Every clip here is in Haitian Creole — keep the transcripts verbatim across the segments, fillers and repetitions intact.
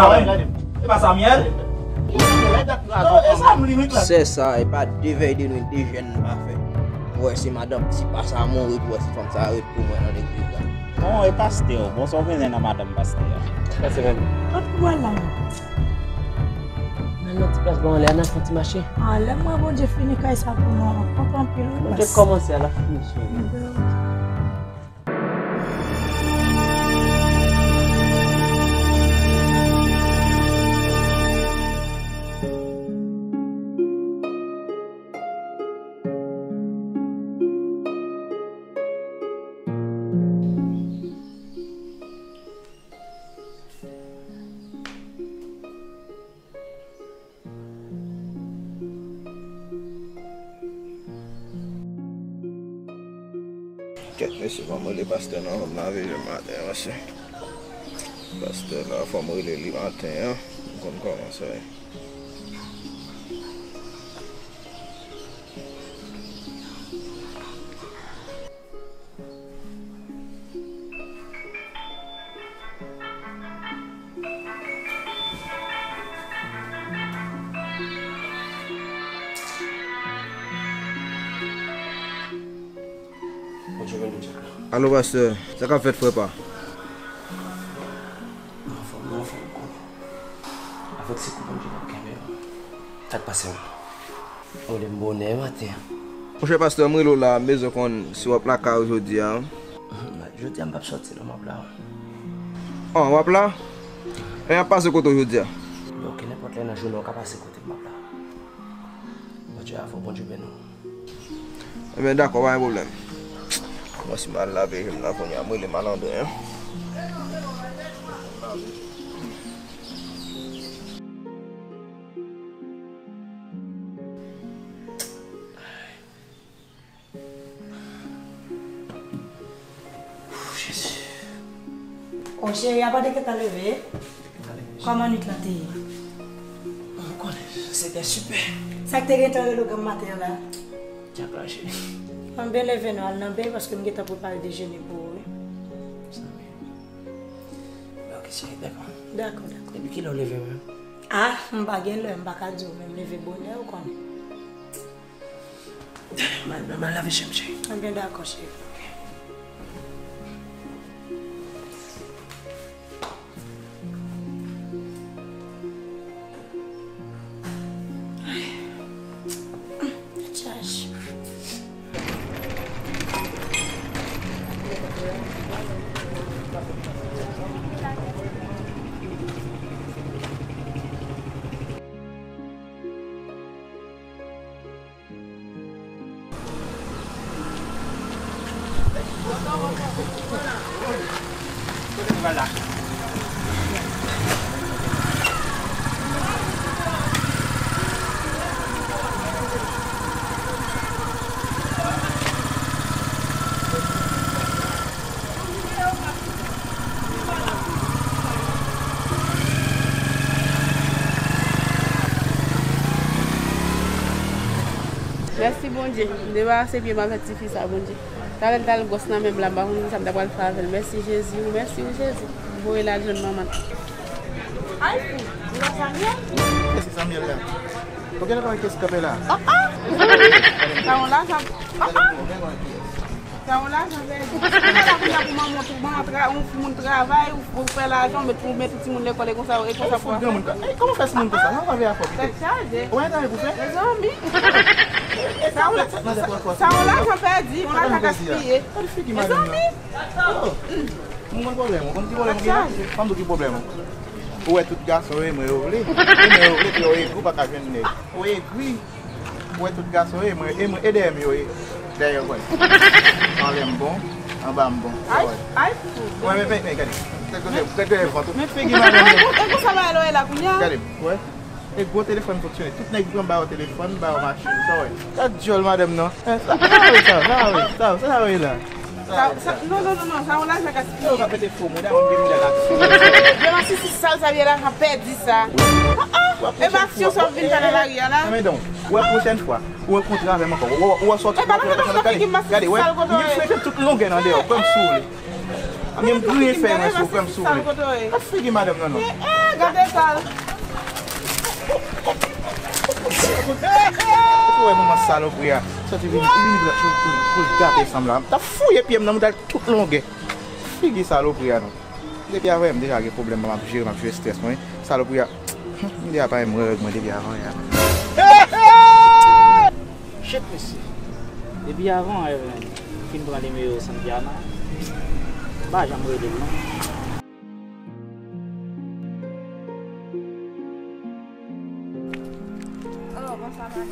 travay. E pa Samuel? Non, e sa m li menm la. Sè sa, e pa de vèy de nwit, de jèn m pa fè. Pou wè si madanm, si pa sa mouri, pou wè si fanm sa ret pou mwen nan legliz la. Bon, e pastè, bon, sa w genyen nan madanm pastè a? Pastè menm. Kot pou al la menm? Nan lòt ti plas bò anlè a, n ap fè yon ti mache. Anlè mwen, Bondye fini kay sa pou nou. Kontan anpil, wi. Bondye kòmanse a, l ap fini, cheri. Kèt, mesye, fò m rele pastè nan, fò m lave je m maten an, mesye. Pastè la, fò m rele li maten an. M konn kòman sa ye. Alo, pastè, sa k ap fèt, frè pa? Anfòm, anfòm, konnen. Avèk sekou Bondye n ap kenbe. Sa k pase menm? Ou rele m bonè maten an. Monchè pastè, m rele w la, m bezwen konn si w ap lakay ou jodi a. Jodi a m p ap sòti non, m ap la. An, w ap la? E m ap pase kote w jodi a. Oke, nenpòt lè nan jounen w ka pase kote m, m ap la. Bondye avè w, Bondye beni w. Ebyen dakò, pa gen pwoblèm. Mwen si m al lave je m nan kounye a, m rele malandren an. Jezi. O cheri, apa te gentan leve? Kòman nwit lan te ye? Ou konnen, se te sipè. Sa k te gentan rele w granm maten an la? Dyak la, cheri. Anben leve non, al nan beny paske m gentan prepare dejene pou ou, wi. Sa vle. Oke, cheri, dakò. Dakò, dakò. Depi kilè w leve menm? Ah, m pa gen lè, m pa ka di w, men m leve bonè, ou konnen. M al, m al lave je m, cheri. Anben dakò, cheri. Mèsi Bondye, m debarase pye m avèk tifi sa Bondye. Talè l t al gwòs nan men m la, m pa konn kisa m ta pral fè avè l. Mèsi Jezi, wi, mèsi wi Jezi. M voye l al jwenn manman l. Ay, ou la Samuel? Kiyès ki Samuel la? Ou genlè konn kiyès ki kanpe la? Ah, ah! Sa yon lajan. Ah, ah! Sa yon lajan pèdi. Ou la kounye a pou manman, pou manman tra-, yon moun travay, ou, ou fè lajan, ou met, ou met yon timoun lekòl, e konsa, e konsa pou. Fout granmoun ka. Ey, kòman fè timoun konsa? Sa pa vle afò pito. Tèt chaje. Ou pa gen travay pou fè? Mezanmi. Sa yon la-, sa, sa yon lajan pèdi, yon lajan gaspiye. Gade figi madanm nan. Mezanmi. Oh. M konn pwoblèm ou, konn ki pwoblèm ou genyen? Fanm tou ki pwoblèm ou. Ou wè tout gason yo renmen yo vle. Renmen yo vle, epi yo egri, ou pa ka jwenn nèg. Ou egri. Ou wè tout gason yo renmen, renmen, e dèyè m yo ye. Dèyè yo konn. Anlè m bon, anba m bon. Ay, ay, fou. Wè, men, men, men, gade. Tèt gade, tèt gade vant ou. Men figi madanm nan. E konsa Sa bay lòyè la kounye a. Gade, wè. E gwo telefòn fonksyone. Tout nèg ki pran ba yo telefòn, ba yo machin. Sa wè. Gad djòl madanm nan. Eh, sa, sa wè sa, sa wè, sa, sa wè la. Sa, sa, non, non, non, non, sa yon lajan gaspiye. Yo ka mete fo mouda, moun gen mouda la. Vyolan sisi sal sa vye lajan pèdi sa. Ah, ah. E pa aksyon sa w vin fè nan lari a la. Men donk, wè pwochèn fwa, ou rankontre avè m ankò. Ou, ou, ou sòti. E pa nan figi m, gade, wè, m frete tout longè nan deyò, kwè m sou li. A men m griyen fè mwen sou, kwè m sou li. Gad figi madanm nan non. Eh, eh, gade sal. Ou wè manman salopri a. Sòti vin, vin pou, pou, pou gate sanm la. M t ap fouye pye m nan mouda l tout longè. Figi salopri a non. Depi avè m deja gen pwoblèm, m ap jere, m ap jere estrès mwen. Salopri a, m deja pa menm wè règ mwen depi avan yè. Shit, mesye. Depi avan yè, m fin pran nimewo Santiana. M pa janm rele l non. Oh, bonswa, madanm.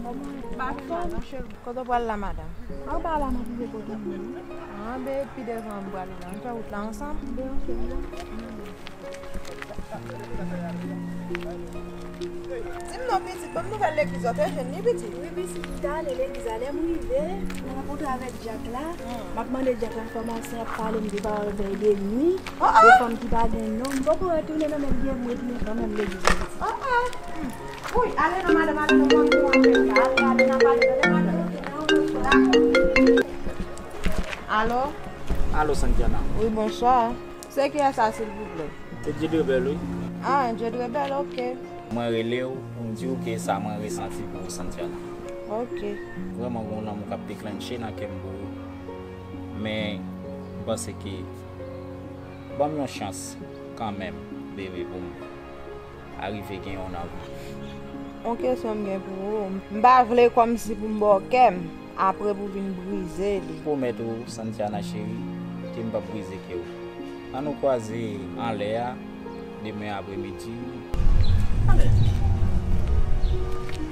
Kòman w ye, madanm? Kote w pral la, madanm? Anba la, m ap rive kote w ye. Ah, ben, pi devan m prale la. Ann fè wout la ansanm? Ben, ok, m la. Di m non, pitit, ban m nouvèl legliz la, w te jwenn li, pitit? Wi, pitit, m t ale legliz la. Lè m rive, m rankontre avèk dyak la. M ap mande dyak la enfòmasyon, y ap pale m de pawòl bèl de nwi, de fanm ki pa gen non. M poko retounen non, men m gen pou retounen kanmenm legliz la, pitit. Oh, oh. Wi, ale non, madanm, ale non, mwen, mwen, mwen, ale, ale, n ap pale, tande, madanm. Alo? Alo, Santiana. Wi, bonswa. Se kiyès sa, silvouplè? Se Dieudrebel, wi. Ah, Dieudrebel, ok. Mwen rele w pou m di w ke sa mwen resanti pou ou, Santiana. Ok. Vrèman, gen yon lanmou k ap deklanche nan kè m pou ou. Men, m panse ke, ban m yon chans kanmenm, bebe, pou m arive gen yon nan vi. Yon kesyon m gen pou ou. M pa vle kòmsi pou m ba w kè m, apre pou w vin brize li. Pwomèt ou, Santiana cheri, ke m p ap brize kè w. Ann nou kwaze anlè a, demen apremidi. Ale.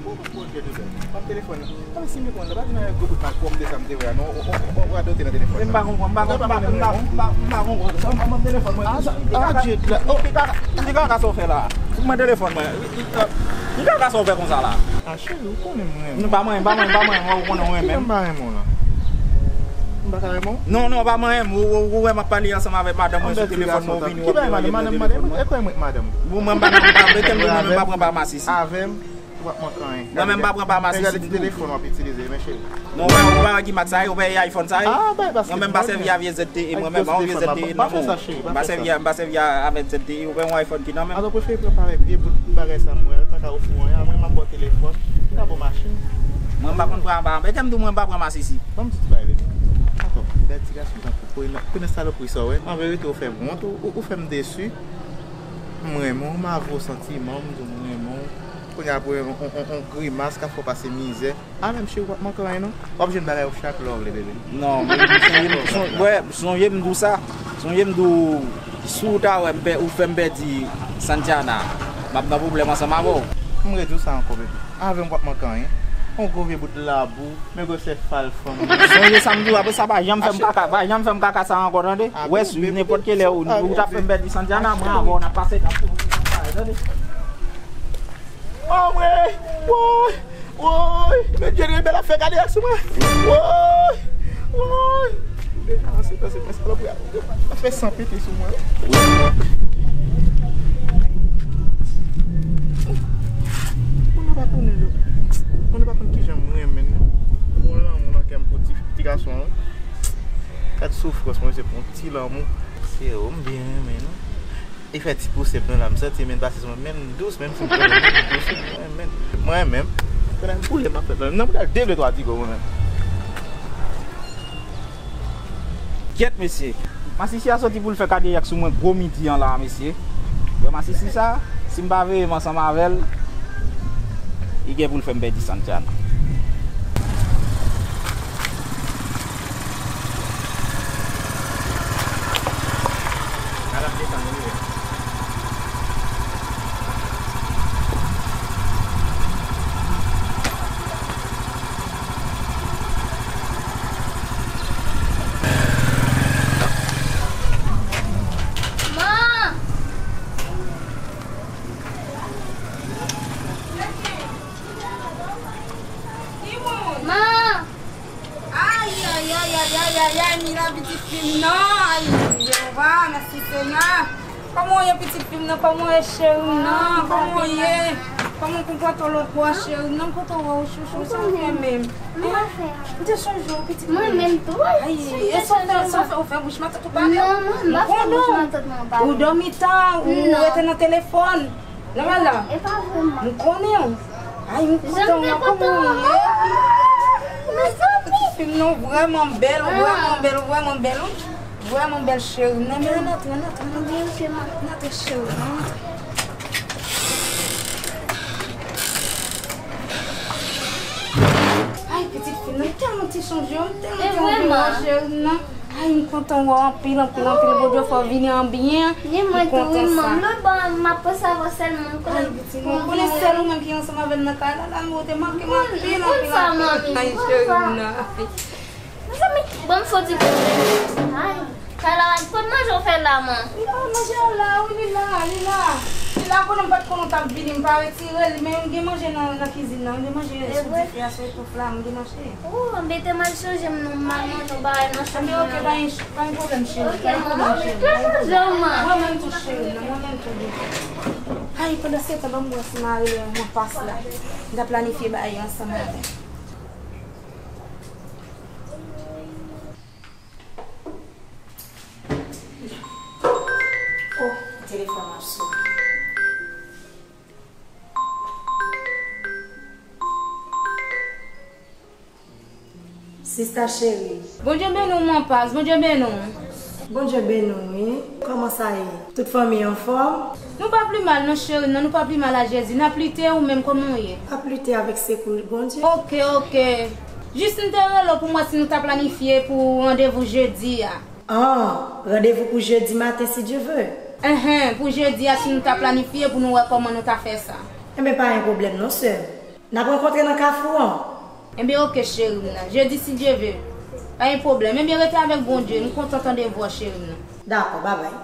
Bon, bon, bon, Dieudrebel. Ban m telefòn nan. Ban m si m te konn, pa di nan gwo bout malpwòpte sa m te wè a, non, ou, ou, ou, ou radote nan telefòn nan. M pa konprann, m pa konprann, m pa, m pa, m pa konpran. Ban m, ban m telefòn mwen. Ah, ah, Dieudrebel. Ki kaka, ki kaka sa w fè la? Ban mwen telefòn mwen. Ki kaka sa w fè konsa la? Ah, cheri, ou konnen mwen renmen w. Non, pa mwen, pa mwen, pa mwen, ou konnen mwen renmen w. Kijan m pa renmen w la? M pa ka renmen w? Non, non, pa mwen renmen w. Ou, ou, ou wè m ap pale ansanm avèk madanm mwen sou telefòn mwen, ou vini, w ap deranje m nan telefòn mwen. E kwè mwen madanm. Bon, mwen, m pa, m pa, mete m di mwen menm pa pran pa masisi. Avè m, w ap manke anyen. Mwen menm m pa pran pa masisi ditou. Gade ti telefòn w ap itilize, men cheri. Non, ou pa, ou pa wè ki mak sa ye, ou pa wè iPhone sa ye. Ah, bay, paske mwen menm m pa sèvi a vye Z T E, mwen menm, pa yon vye Z T E nan men w. M pa sèvi a, m pa sèvi a avèk Z T E, ou pa wè yon iPhone ki nan men m. Alò, prefere pran pa avèk vye bout bagay sa m wè, l pa ka ofri w anyen, mwen m ap ba w telefòn, m ka ba w machin. Mwen m pa konn pran pa, mete m di w mwen m pa pran masisi. Ban m di ti bagay, bebe. Ankò, bèl ti gason tankou w, konnen, konnen salopri sa w wè. An verite, ou fè m wont, ou, ou, ou fè m desi. M renmen w, m avwe w santiman w, m di w m renmen w. Kounye a pou yon, yon, yon, yon grimas k ap fè w pase mizè. A, menm si w p ap manke anyen non. W ap jwenn bagay ou chak lè w vle, bebe. Non, sonje m, son-, wè, sonje m di w sa. Sonje m di w, si w ta wè m pè-, ou fè m pèdi Santiana, m ap nan pwoblèm ansanm avè w. M redi w sa ankò, bebe. Avè m w p ap manke anyen. Yon gwo vye bout labou, men gwosè fal fanm. Sonje sa m di w, apre sa pa janm fè m kaka, pa janm fè m kaka sa ankò, tande? Wè, si nenpòt ki lè ou, ou ta fè m pèdi Santiana, mwen avè w n ap pase, n ap fè yon bagay, tande? Anmwey! Woy! Woy! Men Dieudrebel ap fè kadeyèk sou mwen! Woy! Woy! Deja, se, se, se, salopri a, ap fè san pete sou mwen. Moun nan pa konnen, moun nan pa konn kijan m renmen l. Gon lanmou nan kè m pou ti, ti gason an. Gad soufrans mwen, se pou yon ti lanmou. Se ou m byen renmen, non. Li fè ti pouse m nan la, m santi men l pase sou mwen, men l dous, menm si m konnen l dous, mwen, men, mwen menm, konnen m boule m ap fè nan mouda l de vle twa digo mwen menm. Kyèt, mesye. Masisi a soti pou l fè kadeyèk sou mwen gwo midi an la, mesye. Wè masisi sa, si m pa veye m ansanm avè l, li gen pou l fè m pèdi Santiana. Pitit fi m nan, ay, Jewova, mèsi Senyè. Kòman w ye, pitit fi m nan? Kòman w ye, cheri m nan? Kòman w ye? Kòman w konpòte w lòt bò a, cheri m nan? M kontan wè w, chouchou, sa w fè menm? Hein? M te sonje w, pitit fi m. Mwen menm tou. Ay, e sa w fè, sa w fè, ou fè bouch matant ou pale? Non, mwen m pa fè bouch matant mwen pale. Ou dòmi ta, ou rete nan telefòn? Nan la. E pa vrèman. M konnen w. Ay, m kontan wè kòman w ye. Mezanmi. Pitit fi m nan vrèman bèl, vrèman bèl, vrèman bèl, wi. Vrèman bèl, cheri m nan. Men ann antre, ann antre, ann antre. Ann antre, cheri m, ann antre. Ay, pitit fi m nan, m tèlman te sonje w, m tèlman te sonje w, cheri m nan. Ay, m kontan wè w anpil, anpil, anpil. Bondye fè w vini an byen. Ni mwen tou, wi, manmi. Lòt bò a, m ap panse avè w sèlman. M konnen, mwen konnen sèl ou menm ki ansanm avè m nan kay la, la, ou te manke m anpil, anpil, anpil. Ay, cheri m nan. Mezanmi, ban m fon ti goute. Ay, kay la, kot manje w fè la, man? Li la, manje a la, wi, li la, li la. Li la, konnen m pa t konnen w t ap vini, m pa retire l, men m gen manje nan, nan kizin nan, m gen manje sou dife a, sou etoufe la, m gen manje. Ou, anbete m al chanje m non, m al manje yon bagay nan chanm mwen. Anben, ok, pa gen, pa gen pwoblèm, cheri. Ok, pa gen pwoblèm, cheri. Mwen menm tou, cheri, non, mwen menm tou, bebe. Ay, pandan se tan, ban m wè si m a rele yon pas la. M ta planifye bagay yo ansanm avè l. Oh, telefòn ap sonnen. Sista cheri. Bondye beni w, man Paz. Bondye beni w. Bondye beni w, wi. Kòman sa ye? Tout fanmi anfòm? Nou pa pi mal, non, cheri, non, nou pa pi mal a Jezi. N ap lite, ou menm, kòman w ye? Ap lite avèk sekou Bondye. Ok, ok. Jis m te rele w pou m wè si nou ta planifye pou randevou jedi a. Ah, randevou pou jedi maten, si Dye ve. Enhen, pou jedi a, si nou ta planifye pou nou wè kòman nou ta fè sa. Enben, pa gen pwoblèm non, sè m. N ap rankontre nan Kafou an. Enben, ok, cheri m nan. Jedi, si Dye ve. Pa gen pwoblèm. Enben, rete avèk Bondye. Nou kontan tande vwa w, cheri m nan. Dakò, babay.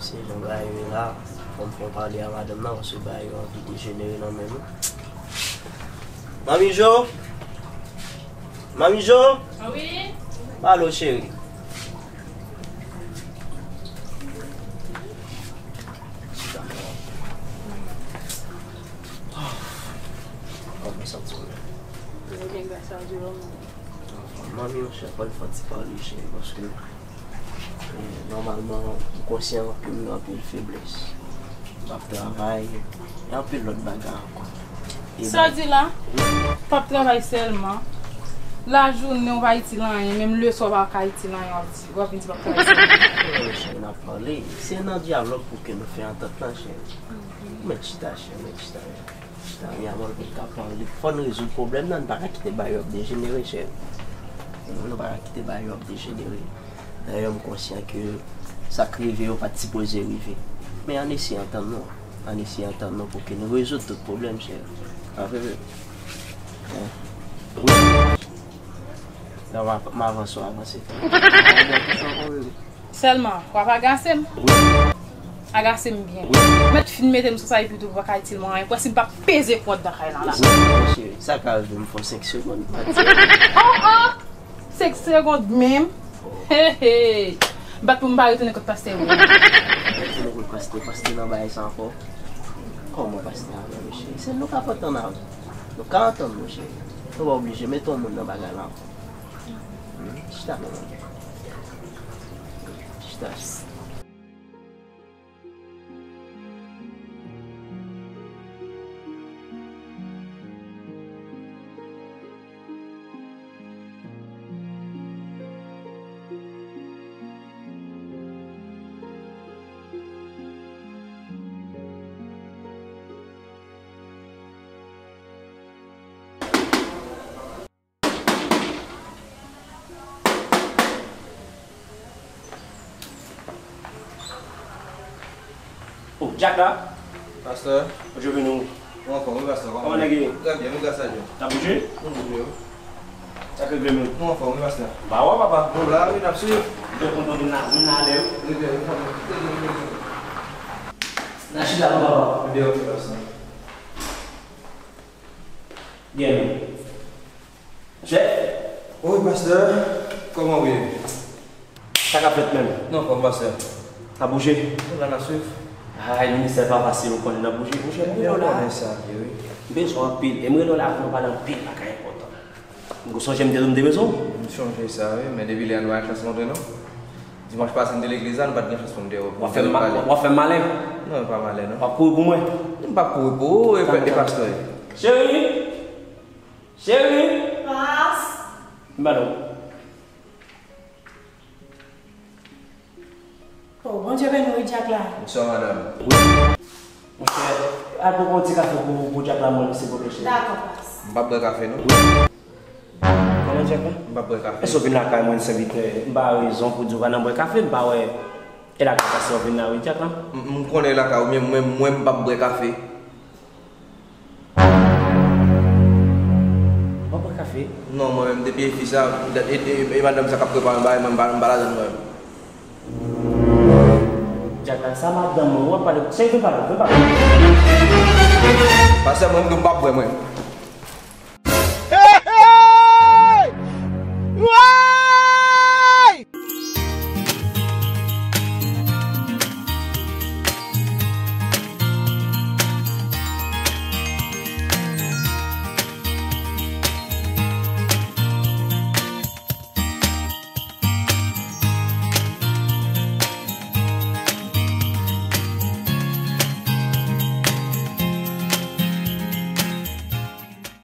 Se jan bagay yo ye la, fò m fè yon pale a madanm nan, paske bagay yo anvi dejenere nan men nou. Manmi Jo! Manmi Jo! Wi? Pale w, cheri. Kòman w santi w menm? Mwen byen, gras a Dye, ou menm? Manmi, monchè, fò n fè yon ti pale, cheri, paske, eh, nòmalman, m konsyan ke m gen anpil feblès. M ap travay, e anpil lòt bagay ankò. E sa w di la? Wi. P ap travay sèlman. Lajounen, ou pa itil anyen, menm leswa, ou pa ka itil anyen, w ap di, w ap vin di p ap travay sèlman. Monchè, n ap pale. Se nan dyalòg pou ke nou fè antant lan, cheri. Mèt chita, cheri, mèt chita. Tanya, mwen, pou n ka pale, fò n rezoud pwoblèm nan, n pa ka kite bagay yo ap dejenere, cheri. Nou pa ka kite bagay yo ap dejenere. Dayè, m konsyan ke sa k rive yo pa t sipoze rive. Men ann eseye antann nou. Ann eseye antann nou pou ke nou rezoud tout pwoblèm, cheri. Pa vre, bebe? Hein? Wi. Non, m ap, m avanse, w avanse. Sèlman, w ap agase m. Wi. Agase m byen. Wi. Mèt fin mete m sou sa epi tou, w pa ka itil mwen anyen. Kwè si m p ap peze kou anndan kay lan la. Wi, cheri, sa ka rive m fè w senk segonn. Oh, oh! Senk segonn menm. Hey, hey. Bat pou m pa retounen kot pastè yo. Retounen kot pastè, pastè nan bagay sa ankò. Kòman pastè a menm, cheri? Se nou k ap antann avè l. Nou ka antann nou, cheri. Nou pa oblije mete yon moun nan bagay la ankò. Hmm, chita non, manmi. Chita. Oh, Jack la? Pastè. Bondye beni w. Ou anfòm, wi, pastè. Kòman nèg ye? Trè byen, wi, gras a Dye. N ap bouje? Nou bouje, wi. Sa k regle menm? Nou anfòm, wi, pastè. Ba wè, papa. Nou la, wi, n ap swiv. M te kontan vin la, vin la avè w. Trè byen, wi, papa. N a chita, non, papa. Ebyen, ok, pastè. Gen. Chèf? Wi, pastè. Kòman w ye? Sa k ap fèt menm? Non, kòman, pastè? N ap bouje? Nou la, n ap swiv. Ay, ministè pa fasil, ou konnen, n ap bouje, bouje. Ebyen, ou konnen sa, wi. M bezwen w anpil. E m rele w la pou nou pale anpil bagay enpòtan. M sonje m te di w m te bezwen w. M sonje sa, wi, men depi lè a nou pa gen chans montre, non. Dimanch pase, m te legliz la, nou pa t gen chans pou m te wè w. W ap fè m ma-, w ap fè m malen? Non, e pa malen, non. W ap kouri pou mwen? M p ap kouri pou ou, e, e pastè. Cheri! Cheri! Pas! M ba nou. Oh, Bondye beni w, wi, Dyak la. Bonswa, madanm. Wi. Monchè, al pran yon ti kafe pou, pou Dyak la, mwen, silvouplè, cheri. Dakò, pas. M p ap bwè kafe, non. Kòman, Dyak la? M p ap bwè kafe. Èske w vin lakay mwen, sèvitè? M pa rezon pou di w pa nan bwè kafe, m pa wè. E lakay pastè w vin la, wi, Dyak la. M, m konnen lakay ou, men mwen, mwen, m p ap bwè kafe. W ap bwè kafe? Non, mwen menm, depi e fi sa, e, e, e madanm sa k ap prepare yon bagay, mwen, m pa, m pa ladann mwen menm. Dyak la, sa madanm mwen, w ap pale, cheri, vin pale, vin pale. Pastè, mwen, m di w m p ap bwè, mwen.